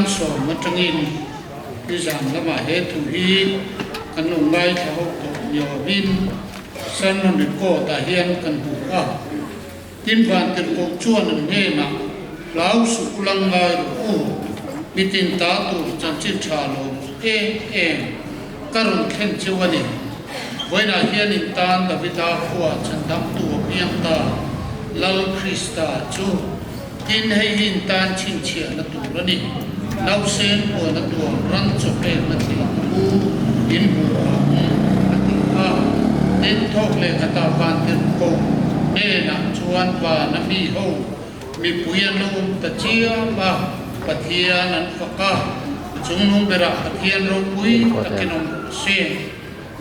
Chang sawm atangin nizan lamah he thu hi kan lo ngaithla ho tawh ni awmin sermon record ah hian kan hmu a. Tin Vantirhkoh chuan an hnenah, Hlau suh u lang ngai rawh u, mitin ta tur chanchin tha lo em em ka rawn thlen cheu a ni. Vawiinah hian in tan Davida khua chhandamtu a piang ta, Lal Krista chu. Tin hei hi in tan chhinchhiahna tur a ni. Nausen puana tuam ran chaw pekna thil thu in hmu ang a ti a. Tin thawk leh khatah Vantirhkoh hnenah chuan vana mi ho mipui an lo awm ta chiam a, Pathian an fak a, chungnung berah Pathian ropui takin awm rawh se.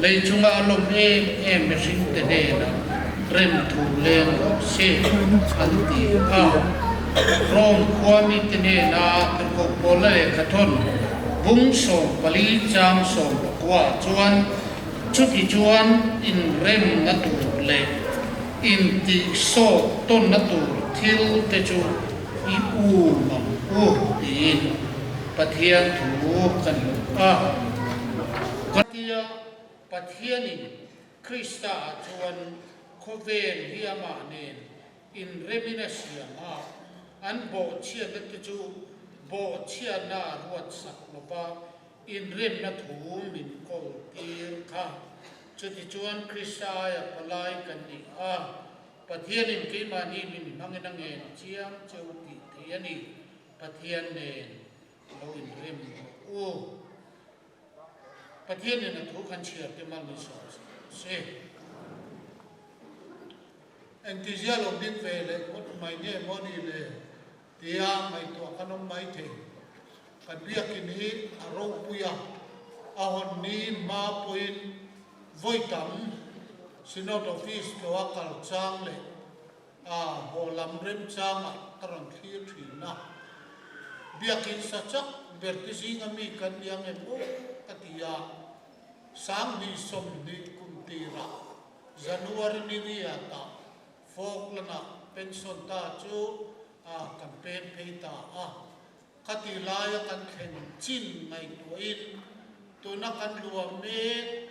Lei chunga a lawm em em mihringte hnenah rem thu leng rawh se an ti a. Rome khua mite hnena Tirhkoh Paula lehkhathawn bung 14 chang 19 ah chuan chuti chuan inremna tur leh intihsawt tawnna tur thil te chu i um ang u tiin Pathian thu kan hmu a. Katia Pathianin Krista-ah chuan khawvel hi amah nen inremin a siam a, an bawhchhiatna te chu bawhchhiatna a ruatsak lova inremna thu min kawltir kha. Chutichuan Krista aia palai kan ni a, Pathianin keimahni min hmangin a ngen chiang cheu tih thei a ni. Pathian nen lo inrem rawh u. Pathianin a thu kan chhiar te mal min sawm se. Engtizia lo ding ve leh ngawt mai nge maw ni le tia ngaihtuah kan awm mai thei. Kan biakin hi a ropui a, a hawn ni hma pawhin vawi tam Synod Office tlawha kal chang leh A haw lam remchangah ka rawn thlir thin a, biakin sa chak ber te zinga mi kan ni ang em aw ka ti a, 2020 kum tirah January ni riatah Falkland-ah pension ta chu a kan pem phei ta a, khati laia kan thlen chin ngaihtuahin tuna kan luah mek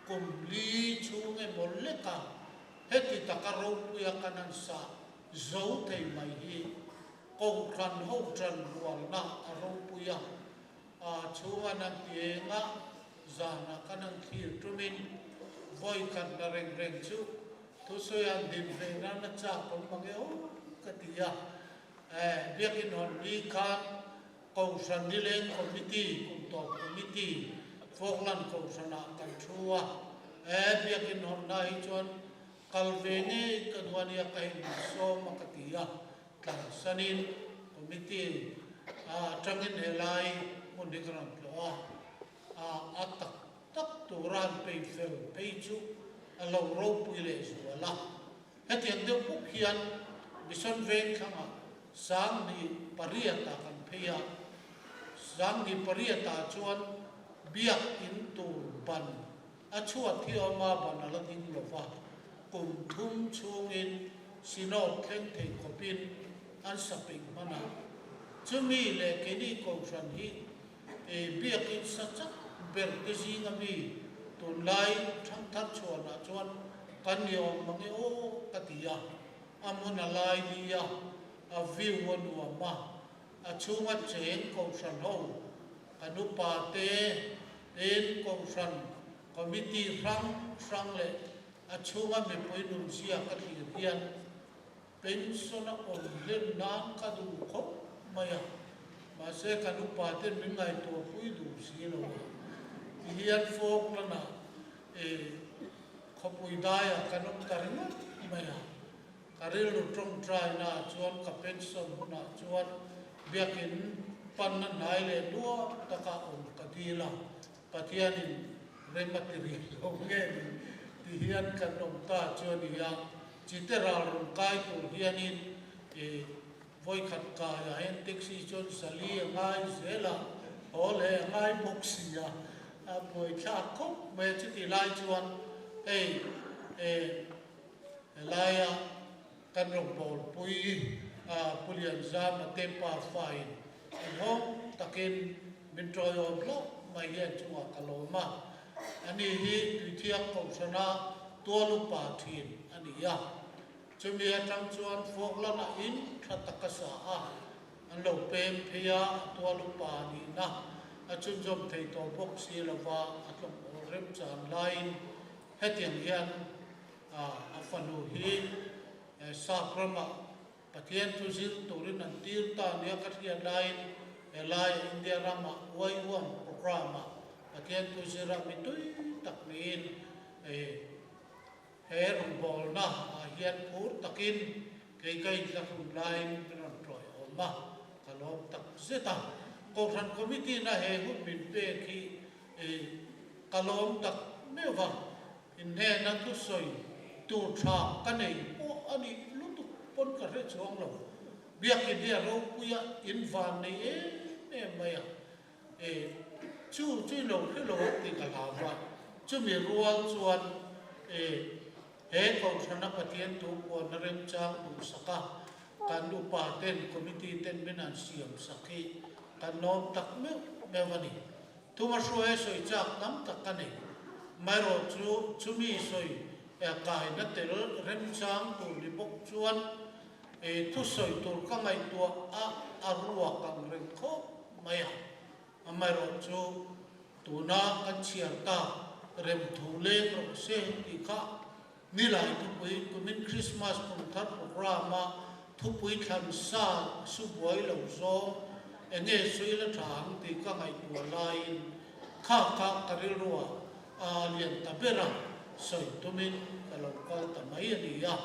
kum li chhung emaw leka Heti taka ropuia kan han sa zo thei mai hi Kohhran ho ṭan rualna a ropui a, a chhunga nan ti enga zana kan han thlir ṭumin vawi khat na reng reng chu thusawi an din ve nana chak awm mang e aw ka ti a. Biakin hawn ni khan Kohhran Nileng Committee, Kumtawp Committee, Falkland Kohhranah kan thu a. He biakin hawnna hi chuan kal ve ngei ka duh a nia, ka insawm a ka ti a. Tlansanin Committee atangin helai hmun hi ka rawn tlawh a, a tak tak tura an pei fel phei chu a lo ropui leh zual a. Hetiang deuh bawk hian Mission Vengthlangah 1800 ah kan phei a, 1800 ah chuan biak in tur ban a chhuat hi a awm a, ban a la ding lo va, kum thum chhungin Synod thleng thei khawpin an sa peih hman a. Chumi leh keini Kohhran hi biak in sa chak ber te zinga mi tunlai thangthar chhuanah chuan kan ni awm mang e aw ka ti a. A hmun a lai li a, a view a nuam a, a chhunga cheng Kohhran ho, kan upa te, tin Kohhran Committee hrang hrang leh a chhunga mipui nunzia ka thlir hian pension a awm hlen nan ka duh khawp mai a, mahse kan upa ten min ngaihtuahpui duh si lo a, tihian Falkland-ah Khawpui daiah kan awm ta ringawt mai a, ka rilru tawngtaina ah chuan ka pension hunah chuan biakin panna hnai leh nuam taka awm ka dil a, Pathianin rem a ti rih lo nge ni ti hian kan awm ta chu a ni a, chite ral rawn kai tur hianin i vawikhat kaiah hian taxi chuan sali a ngai zel a, haw leh a ngai bawk si a, A buaithlak khawp mai a, chutih lai chuan hei helaia kan rawn bawlpui Pu Lianzama te pa fain an hawng takin min tawiawm hlauh mai hian chungah ka lawm a. Ani hi Tuithiang Kohhrana tual upa thin a ni a. Chumi atang chuan Falkland-ah in tha tak a sa a, an lo pem phei a, a tual upa nihna a chhunzawm thei tawh bawk si lova a tlawm awl remchan laiin hetiang hian a fanu hi Sap ramah Pathian chu zir turin an tir ta nia ka hriat laiin helai India ramah YWAM programme-ah Pathian thu zira mi tui tak niin he rawngbawlna ah hian phur takin kei ka inthlahrun laiin min rawn tawiawm a, ka lawm tak zet a. Kohhran Committee na he hun min pek hi ka lawm tak meuh va. Inhnehna thusawi tur tha ka nei pawh a nih lutuk pawn ka hre chuang lo. Biakin hi a ropuia in van nei em em mai a, e chu chu i lo hre lo ang tih ka hlau va, chumi rual chuan e he Kohhrana Pathian tu puanna remchang duhsak a kan upa ten committee ten min han siam sak hi kan lawm tak meuh meuh a ni. Thuma hruai sawi chak tam tak ka nei. Marawh chu chumi sawi kaina tel remchang tur ni bawk chuan thusawi tur ka ngaihtuah a a ruak ang reng khawp mai a. Amaherawh chu tuna kan chhiar tak rem thu leng rawh se tih kha Nilai thupui kumin Krismas kumthar programme-a thupui thlan sa su buai lo zawng enge sawi la tha ang tih ka ngaihtuah laiin kha kha ka rilruah a lian ta ber a, sawi tumin ka lo kal ta mai a ni a.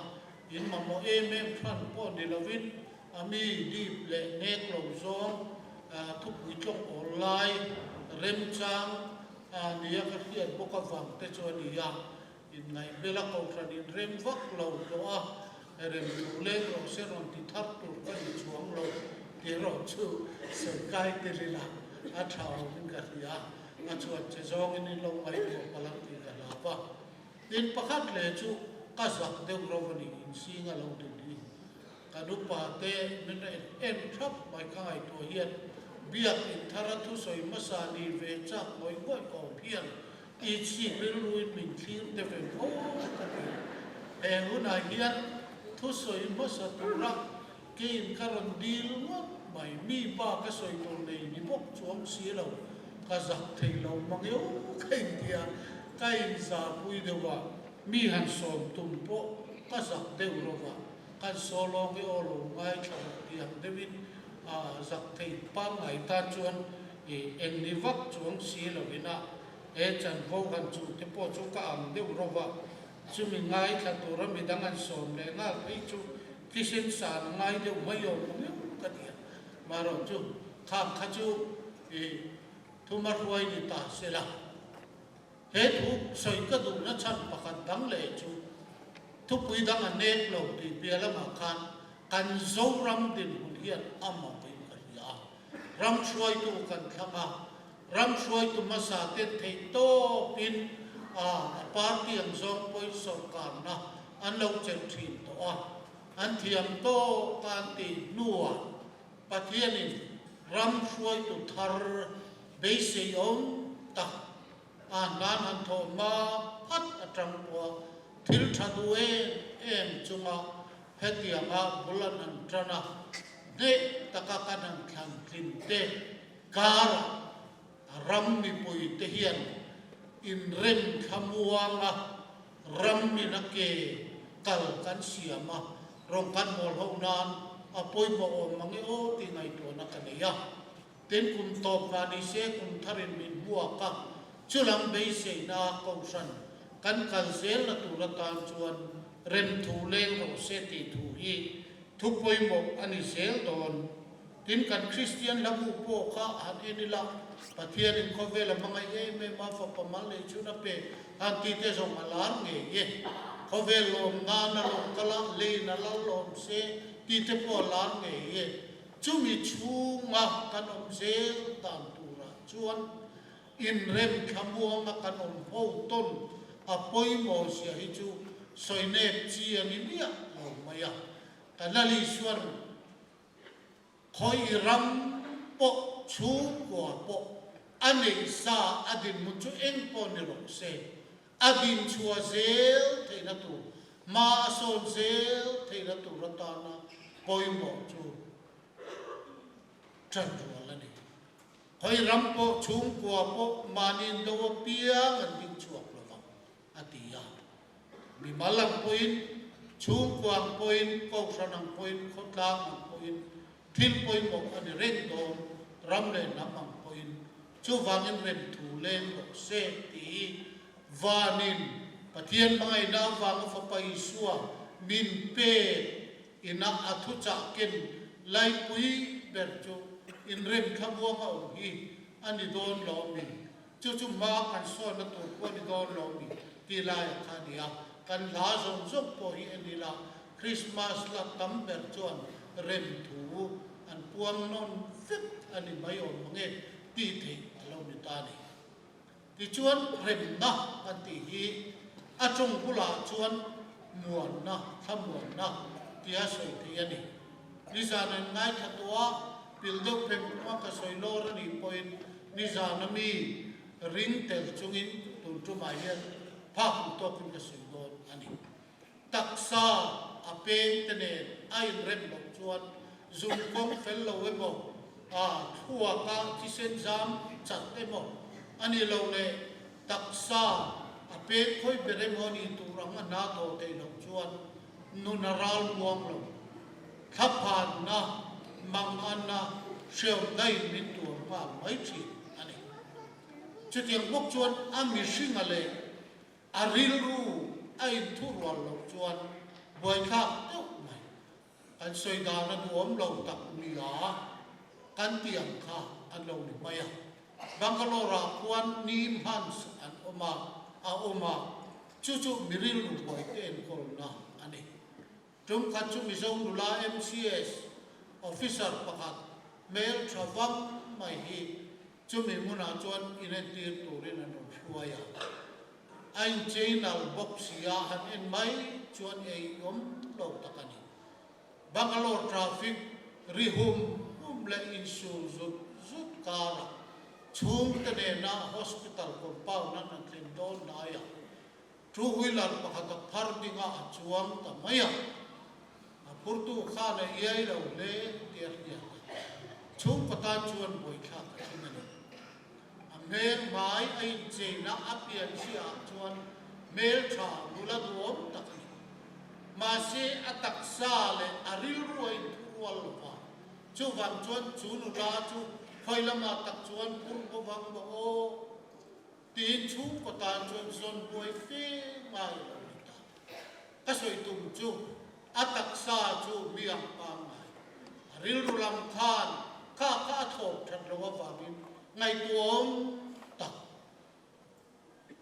In mamawh em em hran pawh ni lovin a mi dip leh nek lo zawng thupui tlawng awl lai remchang nia ka hriat bawk avang te chu a ni a. Inngaihbela kohhran in rem vak lo tawh a, rem duh leng rawh se rawn ti thar tur ka ni chuang lo tih erawh chu sawi kai tel ila a tha awmin ka hria, a chuan che zawngin in lo ngaihtuah palh ang tih ka hlau a. Tin, pakhat leh chu ka zak deuh ro a ni, insing a lo din hi. Kan upa te min en en thap mai ka ngaihtuah hian biak in thara thusawi hmasa ni ve chak ngawih ngawih awm hian I chhip rilruin min thlir te ve fo ka ti. He hunah hian thusawi hmasa tura keiin ka rawn dil ngawt mai. Mi pa ka sawi tur nei ni bawk chuang si lo, ka zak thei lo mang eo ka intia, ka inzahpui deuh a, mi han sawm tum pawh ka zak deuh rawh a, kan sawlawng i aw lo ngaithla rawh tih ang deuhin zak thei pangngai tan chuan eng ni vak chuang si lovin a He chanvo han chu te pawh chu ka ang deuh ro va, chumi ngaithla tura midang an sawm leh nghal phei chu thisen san a ngai deuh mai awm ang em ka ti a. Marawh chu khang kha chu i thuma hruai ni ta se la. He thu sawi ka duhna chhan pakhat dang leh chu thupui dang a nek lo tih piah lamah khan kan Zoram dinhmun hian a mamawhin ka hria a. Ram hruaitu kan thlang a, Ram hruaitu hmasa ten theih tawpin a a party ang zawng pawhin sawrkarna an lo chelh thin tawh a, an thiam tawk a an tih hnuah Pathianin ram hruaitu thar beiseiawm tak a nan han thawh hma phat atang pawha thil tha duh em em chunga hetianga bul an han tan a, hneh taka kan han thlan tlin te Karah ram mipuite hian inrem thlamuanga ram mina ke kal kan siam a, rawn kan mawl ho nan a pawimawh awm mang e aw tih ngaihtuahna ka nei a. Tin, kum tawp mah ni se kum tharin min hmuak a, chulam beiseina kohhran kan kal zelna tur atan chuan remthu leng rawh se tih thu hi thu pawimawh a ni zel dawn. Tin, kan Kristian hlabu pawh kha han en ila, Pathianin khawvel a hmangaih em em a, fapa mal leh chhun a pe han tih te zawng a lar ngei e. Khawvel lawm nan a lo kal a, leiin a lal lawm se tih te pawh a lar ngei e. Chumi chhunga kan awm zel dan turah chuan inrem thlamuanga kan awm ho tawn a pawimawh zia hi chu sawi nep chi a ni miah lo mai a. Ka Lali chuan Khawi ram pawh chhungkua pawh a neih sa a dinhmun chu eng pawh ni rawh se, a dinchhuah zel theihna tur, hma a sawn zel theihna tur atana pawimawh chu ṭan rual a ni. Khawi ram pawh chhungkua pawh mahni indo apiang an dingchhuak lo vang, a ti a. Mimal ang pawhin, chhungkua ang pawhin, kohhran ang pawhin, khawtlang ang pawhin thil pawimawh a ni reng dawn, ram leh hnam ang pawhin. Chuvangin remthu leng rawh se tih hi vanin Pathian hmangaihna avanga Fapa Isua min pek ina a thuchah ken laipui ber chu inremthla buanga awm hi a ni dawn lo mi? Chu chu hma kan sawnna tur pawh a ni dawn lo mi? Tih laiah kha a ni a, kan hla zawng zawng pawh hi en ila Krismas la tam ber chuan rem thu an puang nawn vek a ni mai awm mange tih theih a lo ni ta a ni. Tichuan remna kan tih hi a tawng bulah chuan muanna, thlamuanna tia sawi theih a ni. Nizan an ngaithla tawh a, pil deuh pheng phunga ka sawi lawr a nih pawhin nizana mi ring tel chungin tun tumah hian phak lu tawkin ka sawi dawn a ni. Taksa a peng te nen a inrem loh chuan zun kawng fel lo emaw, a thluaka thisen zam chat emaw a ni lo leh taksa a peng khawi ber emaw a nih tur ang a hna thaw theih loh chuan nun a ral muang lo. Thlaphanna, manganna, hreawmna in min tuam nghal mai thin a ni. Chutiang bawk chuan a mihringa leh A rilru a inthurual loh chuan buaithlak deuh mai. Kan sawi dan a duhawm lo tak nia kan tih ang kha an lo ni mai a. Bangalore-ah khuan Neem Hans an awm a, a awm a, chu chu mi rilru buaite enkawlna a ni. Tum khat chu Mizo nula MCS officer pakhat hmel tha vang mai hi chumi hmunah chuan inentir turin an rawn hruai a. A inchei nal bawk si a, han en mai chuan ei awm lo tak a ni. Bangalore traffic ri hum hum leh insul zut zut karah chhungte nena hospital compound an han thlen dawn laiah Two wheeler pakhat a phar ding a, a chuang ta mai a. A phurtu khan a iai lo hle tih a hriat a. Chhungkaw tan chuan buaithlak a thleng a ni. A hmel hmai a incheina a pian chhiah ah chuan hmeltha nula duhawm tak a ni. Mahse a taksa leh a rilru a inthurual lo va. Chuvang chuan chu nula chu khawi lamah tak chuan phur bawk ang maw aw? Tiin chhungkaw tan chuan zawn buai fe ngai a lo ni ta. Ka sawi tum chu a taksa chu mi ang pangngai, a rilru lam khan kha kha a thlawp that lo avangin ngaihtuahawm tak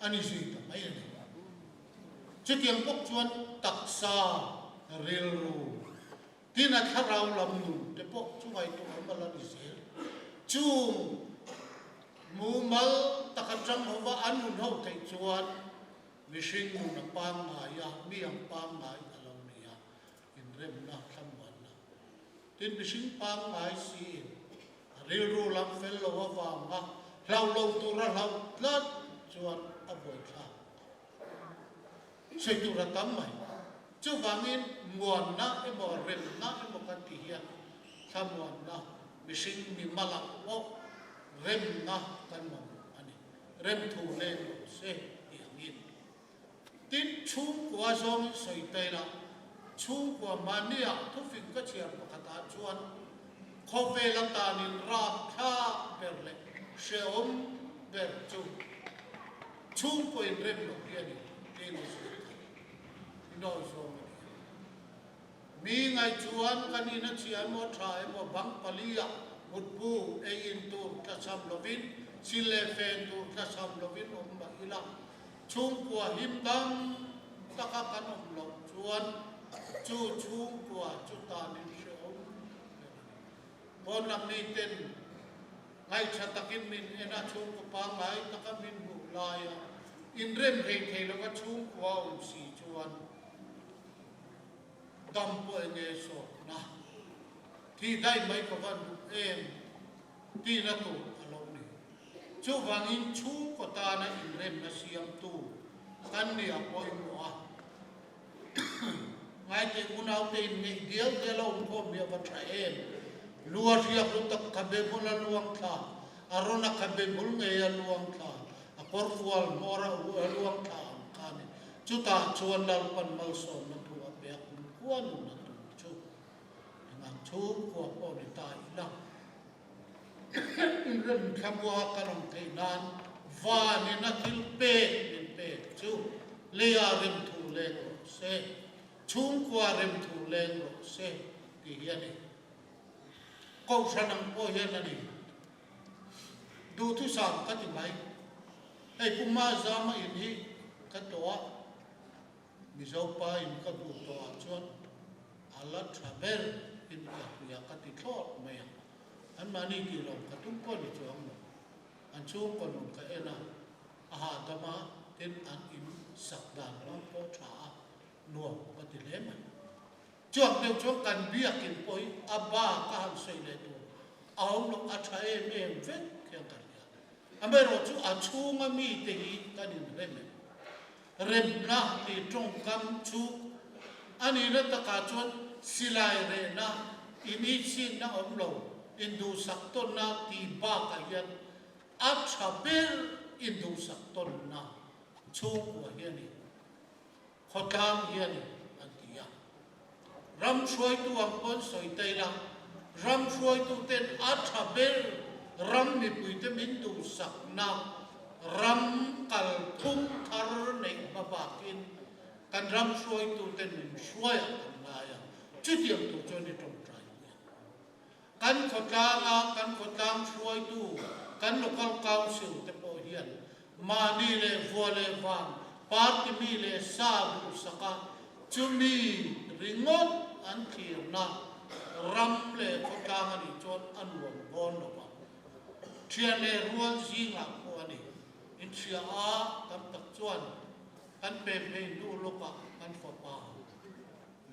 a ni zui ta mai a ni. Chutiang bawk chuan taksa, rilru, tin a thlarau lam nun te pawh chu ngaihtuahawm a la ni zel. Chung Mumal taka tang hova an nun ho theih chuan mihring nun a pangngai a, mi ang pangngai a lo ni a, inremna, thlamuanna. Tin, mihring pangngai siin a rilru lam fel lo avanga hlauh lo tura hlauh tlat chuan a buaithlak sawi tur a tam mai. Chuvangin muanna emaw remna emaw kan tih hian thlamuanna mihring mi malah pawh remna kan mamawh a ni. Remthu leng lo se tih angin. Tin, chhungkua zawngin sawi ta ila, chhungkua mahniah thufing ka chhiar pakhatah chuan khawvel atanin rapthlak ber leh hrehawm ber chu chhungkua inrem loh hi a ni tiin a sawi thei. Inawi zawng a ni a. Mi ngaih chuan kan in a chhia emaw tha emaw bang pali-ah mutbu ei in tur tlachham lovin sil leh fen tur tlachham lovin awm mah ila, chhungkua him dang taka kan awm loh chuan chu chhungkua chu tanin hrehawm ber a ni. Pawn lam miten Ngaihṭha takin min en a, chhungkaw pangngai taka min hmuh laia inrem hlei thei lova chhungkua awm si chuan dam pawh eng nge sawtna thi daih mai ka van duh em? Tihna tur a lo ni. Chuvangin chhungkaw tana inremna siamtu kan ni a pawimawh a. Ngaite unaute in ngeih dial dial a awmkhawm hi a va tha em? Lu a hriak lu tak khabe hmul a luang thla, a rawn a khabe hmul ngei a luang thla, a kawr fual hmawr a a luang thla ang kha a ni. Chutah chuan Lalpan malsawmna thu a pe a, kumkhua nunna tur chu engang chhungkua pawh ni ta ila. Inrem thlamua ka rawn theih nan vanin a thil pek min pek chu leia rem thu leng rawh se, chhungkua rem thu leng rawh se tih hi a ni. Kohhran ang pawh hian a ni. Duhthusam ka ti mai. Hei Pu Mazama in hi ka tawh a. Mizo pa in ka hmuh tawh ah chuan a la tha ber in ka hria ka ti thlawt mai a, an mahni tih lo ka tum pawh ni chuang lo. An chhungkaw nun ka en a, a hahdam a, tin an in sak dan hmang pawh tha a, nuam ka ti hle mai. Chuak deuh chuan kan biakin pawh hi a ba ka han sawi leh tur a awm loh a tha em em vek hian ka hria. Amaherawhchu a chhunga mite hi kan inrem em? Remna tih tawngkam chu a nihna takah chuan silai rehna, inihchhinna awm lo, induhsak tawnna tih bakah hian a tha ber induhsak tawnna chhungkua hi a ni, khawtlang hi a ni an ti a. Ram hruaitu ang pawn sawi ta ila, ram hruaituten a tha ber ram mipuite min duhsakna ram kalphung thar neih hma bakin kan ram hruaituten min hruai ah kan ngai a, chutiang tur chuan i tawngtai pui ang. Kan khawtlanga kan khawtlang hruaitu kan local council te pawh hian mahni leh vua leh van party mi leh sa duhsak a chumi ringawt an thlirna ram leh khawtlang a nih chuan a nuam dawn lo va. Thian leh rual zingah pawh a ni. Inhria a tam tak chuan kan pe phei hnu lawkah kan fapa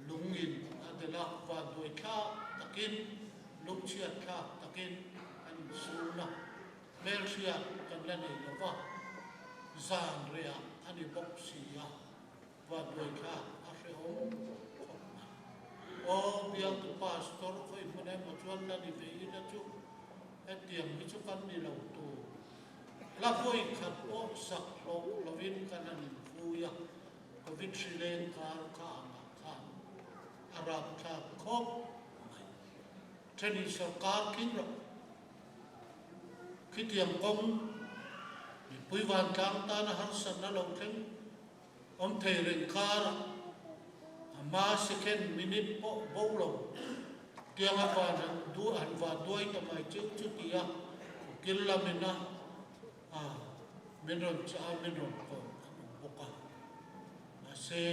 Lungin a del a, vanduai thlak takin, lungchhiat thlak takin an insum a, hmelhriat kan la nei lo va, zan rehah a ni bawk si a, vanduai thlak a hrehawm khawp mai. Aw, bialtu pastor khawi hmun emaw chuan la ni ve ila chu, hetiang hi chu kan ni lo tur. La vawi khat pawh sak hlawh lovin kan han infui a. Covid hri leng kar kha angah khan a rapthlak khawp mai. Thenin sorkar tling rawh. Khitiang kawng mipui vantlang tana harsatna lo thleng awm thei reng karah a hma second minute pawh bo lo tianga van han han van duai ta mai chu chutia ukil lamina A, min rawn chah a, min rawn kawm an awm bawk a. Mahse,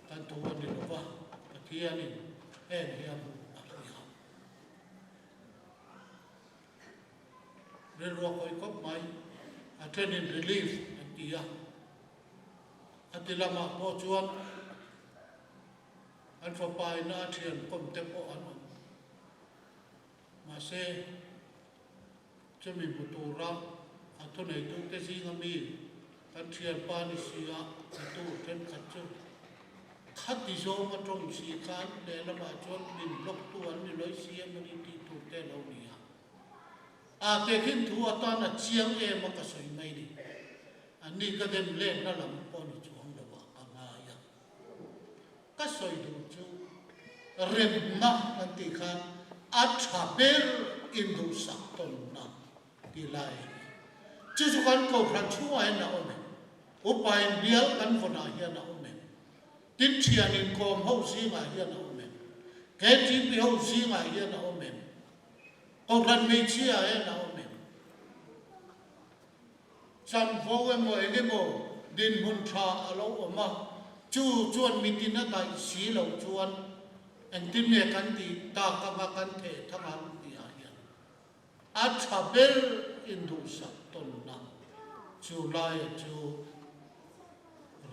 kan thu a ni lo va, Pathianin heng hi a hmuh a hria. Rilru a kawi khawp mai, a thenin relief an ti a. A ti lamah pawh chuan an fapa ina a thian kawmte pawh an awm. Mahse, Chumi hmu tura a thuneitute zinga mi kan thianpa ni si a hmutu thenkhat chu khati zawng a tawng si khan lehlamah chuan min block tu an ni lawih si em ani tih tur te a lo ni a. A tehkhin thu atan a chiang em a ka sawi mai ni. Anni ka dem lenna lam pawh ni chuang lo ah ka ngai a. Ka sawi duh chu remna kan tih khan a tha ber induhsak tawnna tih lai a ni. Chu chu kan Kohhran chhungah hian a awm em? Upain bial kan vawnah hian a awm em? Tin thian inkawm ho zingah hian a awm em? KTP ho zingah hian a awm em? Kohhran hmeichhia ah hian a awm em? Chanvo emaw eng emaw dinhmun tha a lo awm a, chu chuan mitin a daih si lo chuan engtin nge kan tih tak anga kan theh thang ang tih ah hian a tha ber induhsak tawnna chu laia chu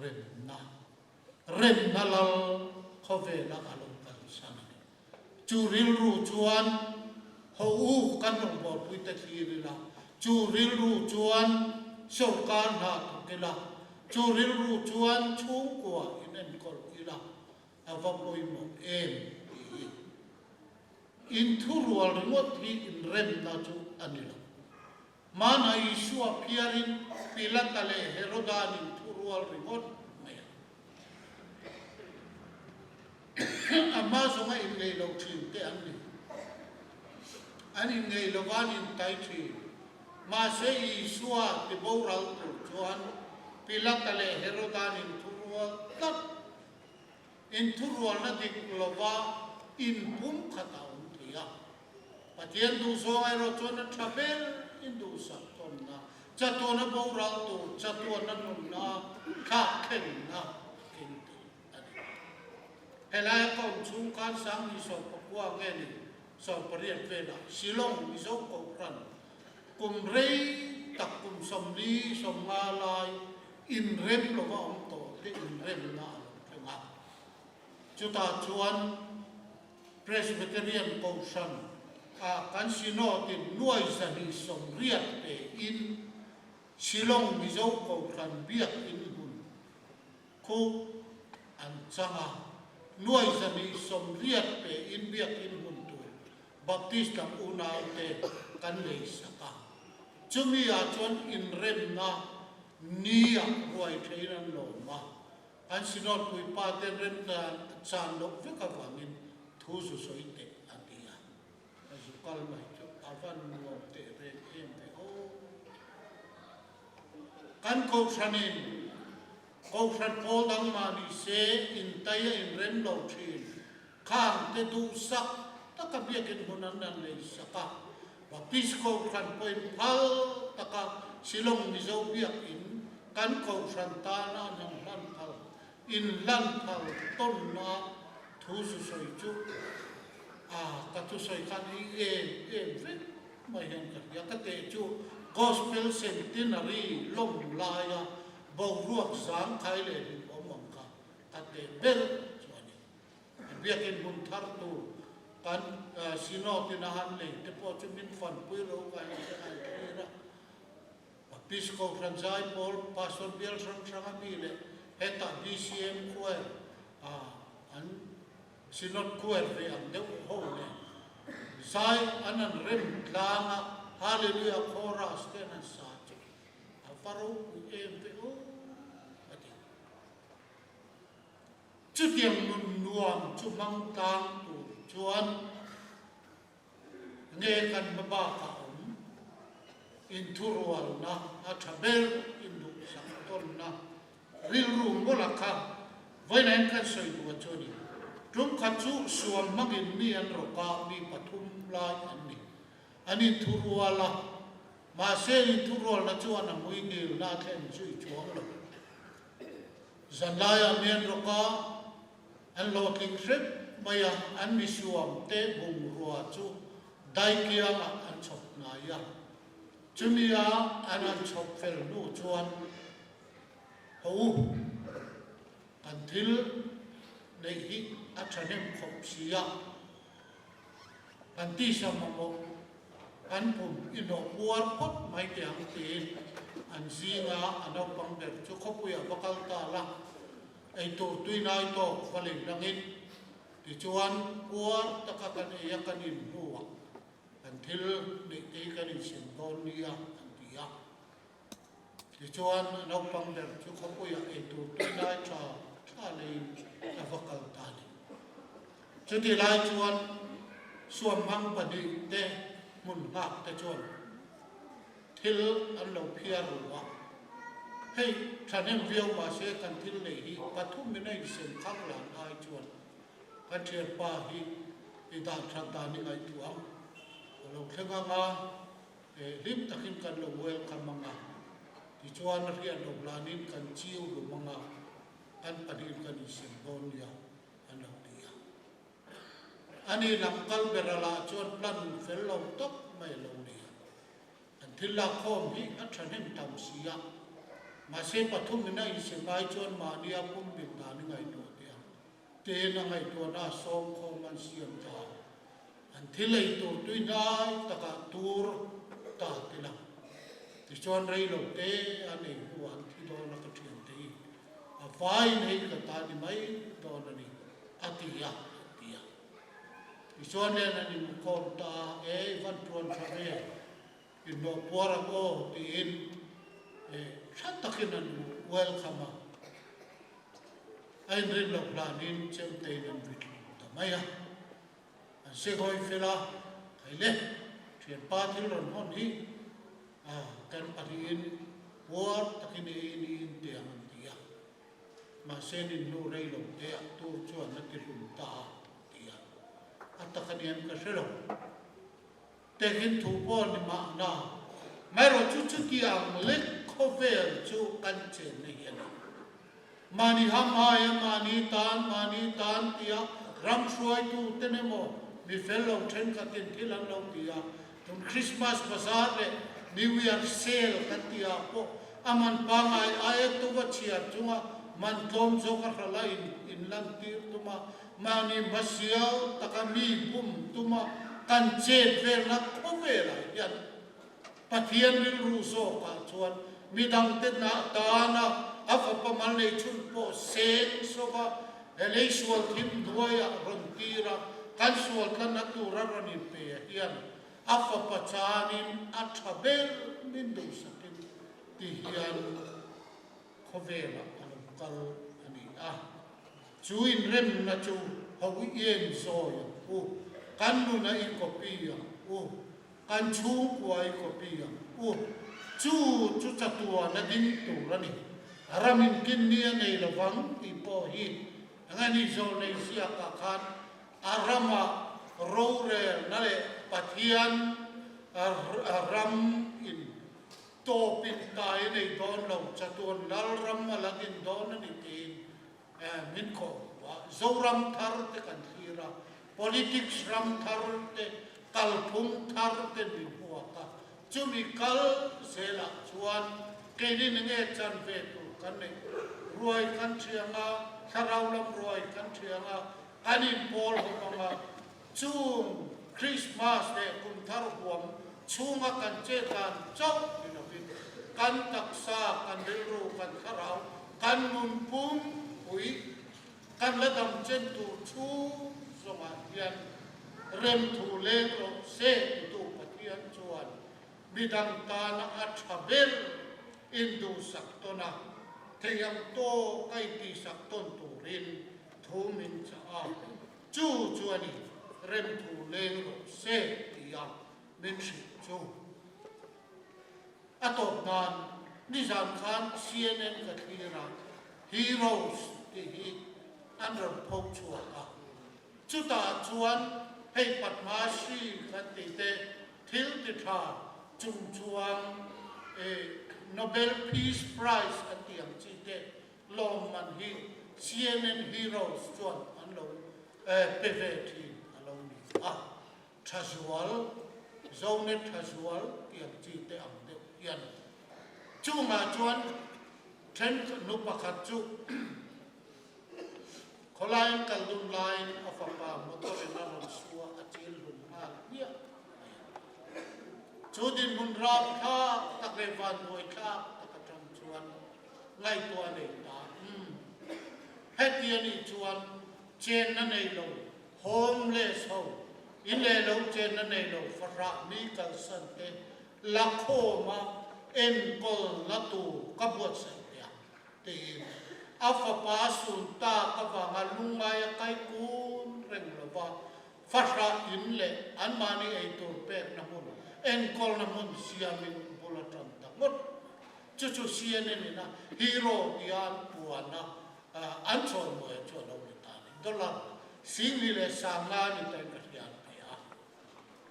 remna remna lal khawvela a lo kalsan a ni. Chu rilru chuan. Hawh u, kan rawngbawlpuite thlir ila, chu rilru chuan sawrkar hna thawk ila, chu rilru chuan chhungkua inenkawl ila a va pawimawh em tih hi. Inthurual ringawt hi inremna chu a ni lo. Hmana Isua phiarin Pilata leh Heroda'n inthurual ringawt mai a. A hma zawnga inngeih lo thin te an ni. An inngeih lova an intai thin. Mahse Isua tiboral tur chuan Pilata leh Heroda'n inthurual tlat. Inthurualna dik lova inpumkhat a awm thei a. Pathian duhzawng erawh chuan a tha ber in duhsak tawnna, chatuana boral tur, chatuana nunna thlak thlenna keng tel a ni. Helaia ka awm chhung khan Sangni 19 nge ni 18 velah Shillong Mizo Kohhran kum rei tak kum 40 50 lai inrem lova awm tawh te inremna a lo thleng a. Chutah chuan Presbyterian Kohhran ah kan Synod in nuai 280 pe in Shillong Mizo Kohhran biakin hmun khu an chang a, nuai 280 pe in biakin hmun tur Baptist lam unau te kan lei sak a. Chumi ah chuan inremna ni ah ruai thein an lawm a. An Synod puipa ten remdan chan loh vek avangin thu zu sawi teh a ti a. A zu kal mai chu a van nuam teh reng em ve aw. Kan Kohhranin Kohhran pawl dang mah ni se intai a inrem lo thin. Khang te duhsak taka biakin hmun an an lei sak a, Baptist Kohhran pawhin phal taka Shillong Mizo biakin kan Kohhran tana an han hlan phal, inhlan phal tawnna thu zu sawi chu a ka thusawi khan ei em em vek mai hian ka hria. Ka teh chu Gospel Centenary lawm laia boruak zangkhai leh hlimawm ang kha ka teh ber chu a ni. Biakin hmun thar tur kan Synod in a han lei te pawh chu min fanpui ro ka hei te an thlir a. Baptist Kohhran Zaipawl Pastor bial hrang hrang a mi leh hetah BCM Choir an Synod Choir ve ang deuh ho nen zai an an rem tlang a, Hallelujah Chorus te an han sa chu a va ropui em ve aw a ti. Chutiang nun nuam chu hmang tlang tur chuan nge kan hma bakah awm? Inthurualna a tha ber, induhsak tawnna rilru mawlh a kha vawiin kan sawi duh a chu a ni. Tum khat chu suam hmangin mi an rawk a, mi pathum lai an ni. An inthurual a, mahse inthurualna chuan a hmuingilna a thlen zui chuang lo. Zanlaiah mian rawka an hlawhtling hrep mai a, an misuam te bungrua chu daikiangah an chhawp hnai a. Chumia an han chhawp fel hnu chuan, Haw u, kan thil neih hi a thahnem khawp si a, kan tisa mamawh kan pum i hnawh puar phawt mai teh ang tiin an zinga a naupang ber chu khawpuiah va kal ta la, eitur tuinai tawk va lei hlangin tichuan puar taka kan ei a kan inhnuah kan thil neih te hi kan insem dawn nia an ti a. Tichuan a naupang ber chu khawpuiah eitur tuinai tha tha leiin a va kal ta a ni. Chutih lai chuan suamhmang pahnih te hmun nghak te chuan thil an lo phiar ru a, hei thahnem viau mahse kan thil neih hi pathum in a insem khang lan ai chuan kan thianpa hi i dan that dan i ngaihtuah ang a lo thleng ang a, hlim takin kan lo welcome ang a, tichuan a hriat loh hlanin kan chiu hlum ang a, kan pahnihin kan insem dawn nia. an lo ti a. Ani lam kal ber a lah chuan plan fel lo tak mai a lo nei a. An thil lak khawm hi a thahnem tam si a. Mahse pathum in a insem ai chuan mahnia pum bil dan i ngaihtuah teh ang. Ten a ngaihtuahna a sawm khawm an siam ta. An Thil ei tur tui hnai takah tur ta tila. Tichuan rei lo te an ei hnuah an thi dawn a ka thiante hi a vaiin hei ka ta ni mai dawn a ni a ti a, a ti a. Tichuan nen an inkhawm ta a, E i van tuan tha ve, inhnawh puar ang aw tiin tha takin an welcome a. A inrin loh hlanin chemtein an ri tlum ta mai a. An sehawi fel a, Khaile, thianpa thil rawn hawn hi a kan pahnihin puar takin ei niin teh ang an ti a. Mahse nin hnu rei lo te ah tur chuan a ti hlum ta a ti a. A tak a nian ka hre lo. Tekin thu pawh ni mahna. Maherawh chu chuti ang lek khawvel chu kan chenna hi a ni. Mahni ham aia mahni tan, mahni tan tia ram hruaitu ten emaw mi fel lo thenkhatin thil an lo ti a, tun Christmas Bazaar leh New Year Sale kan tih ah pawh a man pangai aia tuva chhiar chunga man tlawm zawk a hrala in inlantir tum a, mahni hmasial taka mi bum tuma kan chet velna khawvelah hian Pathian rilru zawkah chuan midangte nah tana a fapa mal nei chhun pawh seng sawva he lei sual thim hnuaiah rawn tir a, kan sual tlanna tura rawn inpe hian a fapa chanin a tha ber min duhsakin ti hian khawvelah a lo kal a ni a. Chu inremna chu ho i enzawi ang u, kan nuna i copy ang u. Kan chhungkua i copy ang u. Chu chu chatuan a ding tur a ni. Ramin kinni a nei lovang tih pawh hi engani zawh nei ziakah khan a rama rorelna leh Pathian ram in tawp in tai a nei dawn lo, chatuan Lalram a la din dawn a ni tiin Min khawh a, Zoram thar te kan thlir a, politics ram thar te, kalphung thar te min hmuak a, chumi kal zelah chuan keini ni nge chan ve tur kan neih? Ruai kan thiang a, thlarau lam ruai kan thiang a, kan inpawl hawp ang a, chung Christmas leh kum thar huam chhunga kan chet dan chauh ni lovin kan taksa, kan rilru, kan thlarau, kan nun pumpui, kan la dam chen tur chhung zawngah hian remthu leng rawh se titu Pathian chuan midang tana a tha ber induhsak tawn a, thei ang tawk a intihsak tawn turin thu min chah a. Chu chu a ni, remthu leng rawh se tia min hrilh chu. A tawp nan, nizan khan CNN ka thlir a, Heroes tih hi an rawn pho chhuak a. Chutah chuan hei Padma Shri kan tih te thil ti tha chung chuan Nobel Peace Prize an tih ang chi te Lawmman hi CNN Heroes chuan an lo pe ve thin a lo ni a, Thazual, Zonet Thazual tih ang chi te ang deuh hian. Chungah chuan thenkhat nu pakhat chu khawlaiin kal dun laiin a fapa motor in a rawn su a, a chil hlum nghal hmiah mai a. Chu dinhmun rapthlak tak leh vanduaithlak tak atang chuan Ngaihtuah nei ta. Umm. Heti a nih chuan chenna nei lo, homeless ho, in leh lo chenna nei lo fahrah mi kalsan te la khawma enkawl na tur ka buatsaih teh ang, tiin a fapa sun tak avanga lungngaia kai kun reng lova fahrah in leh anmahni eitur pekna hmun, enkawlna hmun siamin bul a tan ta ngawt mai. Chu chu CNN in a hero tia an puan a, an chawimawi chu a lo ni ta a ni. Dollar 10,000 leh 50 ni tain ka hria an pe a.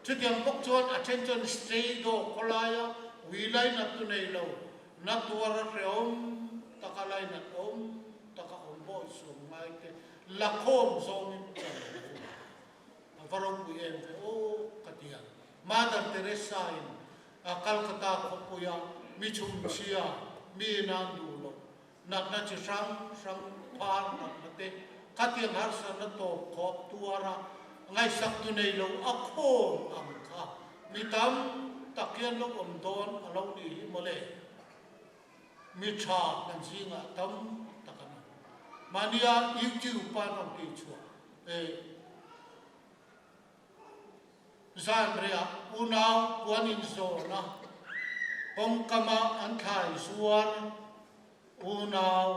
Chutiang bawk chuan a then chuan stray dog khawlaia ui lainat tu nei lo, na tuar a hrehawm taka lainat awm taka awm bawi suam ngai te la khawm zawngin ka lo awm a. A va ropui em ve aw ka ti a. Mother Teresa in A Calcutta khawpuia mi chhumchhia, mi inan duh loh, natna chi hrang hrang phar natna te, khatiang harsatna tawp khawp tuara Ngaihsak tu nei lo a khawm ang kha mi tam tak hian lo awm dawn a lo nih hi mawle. Mi tha kan zingah tam tak an awm. Mahnia YouTube a an rawn tih chhuah e. Zanriah unau puan inzawn a, kawngkama an thlai zuar unau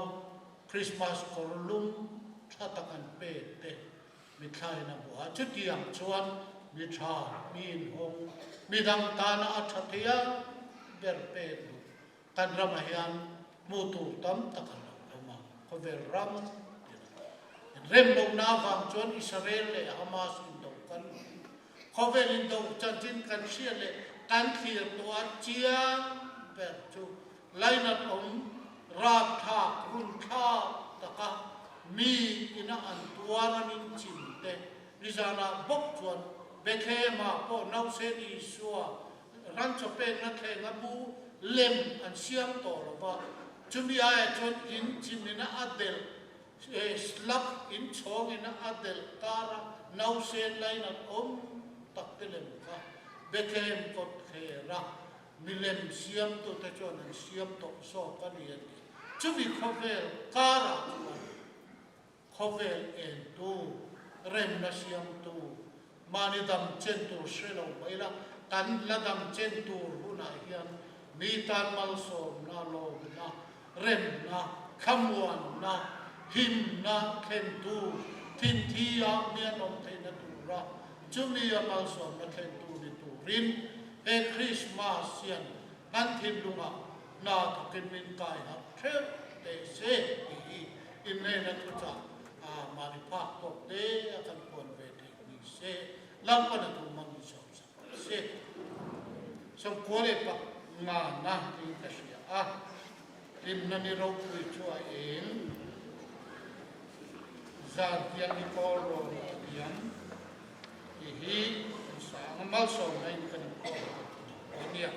Christmas kawr lum tha tak an pek te mithlain a hmu a. Chutiang chuan mi tha, mi inhawng, midang tana a tha thei a ber pek duh kan ramah hian hmuh tur tam tak an lo awm a, khawvel ram tina. Remlohna avang chuan Israel leh Hamas indo kan khawvel indo chanchin kan hria leh kan thlir tawh a chiang ber chu lainat awm rapthlak runthlak taka mi ina an tuar an inchim te nizanah bawk chuan Bethlehem-ah pawh Nausen Isua Ranchaw pekna thleng a bu lem an siam tawh lo va, chumi aiah chuan in chimina a delh, slab in chhawngina a delh kara nausen lainat awm tak te lem kha Bethlehem kawt thlera milem siamtute chuan an siam tawh zawk a ni a ti. Chumi khawvel karah chuan Khawvel entu, remna siamtu, mahni dam chen tur hre lo mai la, kan la dam chen tur hunah hian mi tan malsawmna, lawmna, remna, thlamuanna, himna thlentu, thinthi ah mi an awm theihna tura chumi a malsawmna thlentu ni turin he Krismas hian kan thinlungah hna thawkin min kai harh theuh teh se tih hi inrena thuchah a mahni phak tawk te a kan puan ve theih ni se, Lalpan a thu hmang ni sawm sak teh se. Sawmkua leh pak ngana tiin ka hria a, hlimna ni ropui chu a eng zan hian ni kawl rawn a diam tih hi kan sa ang a, malsawmna in kan inkhawm a nia.